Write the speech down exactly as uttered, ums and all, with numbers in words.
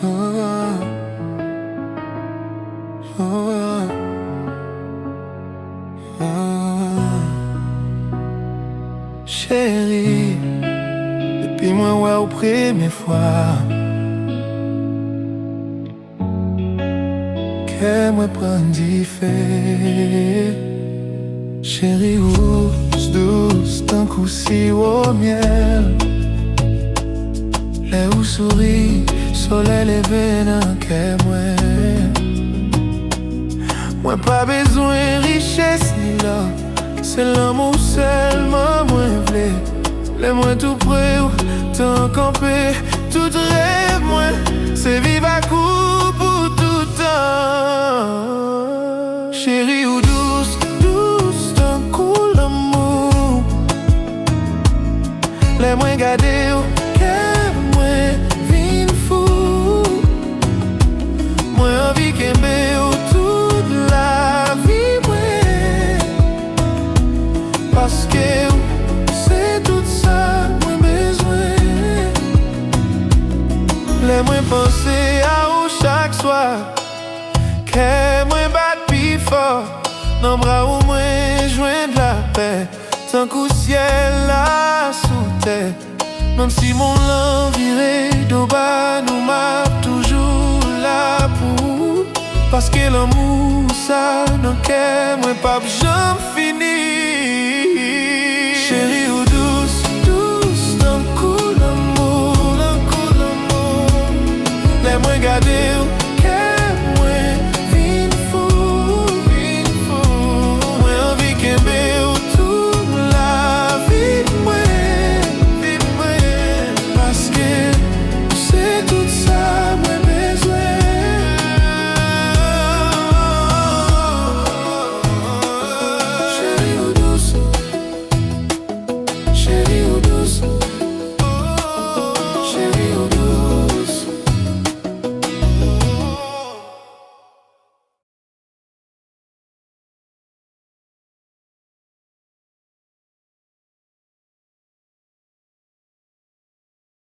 Ah, ah, ah. Cheri, depi mwen wè w premye fwa, kè mwen pran dife. Cheri, ou dous, dous tankou siwo myèl. Lè ou souri, solèy leve nan kè mwen. Mwen pa bezwen richès ni lò, se lanmou sèlman mwen vle. Lè mwen tou pre w, tan kanpe, tout rèv mwen, se viv ak ou pou tout tan. Cheri, ou dous, dous tankou lanmou. Lè mwen gade w, kè mwen vin fou. Mwen anvi kenbe w tout lavi mwen. Paske w se tout sa mwen bezwen. Lè mwen panse a ou chak swa, kè mwen bat pi fò. Nan bra ou mwen jwenn lapè, tankou syèl la sou tè. Menm si mond lan vire do ba nou, m ap toujou la pou ou. Paske lanmou sa nan kè mwen p ap janm fini. Cheri,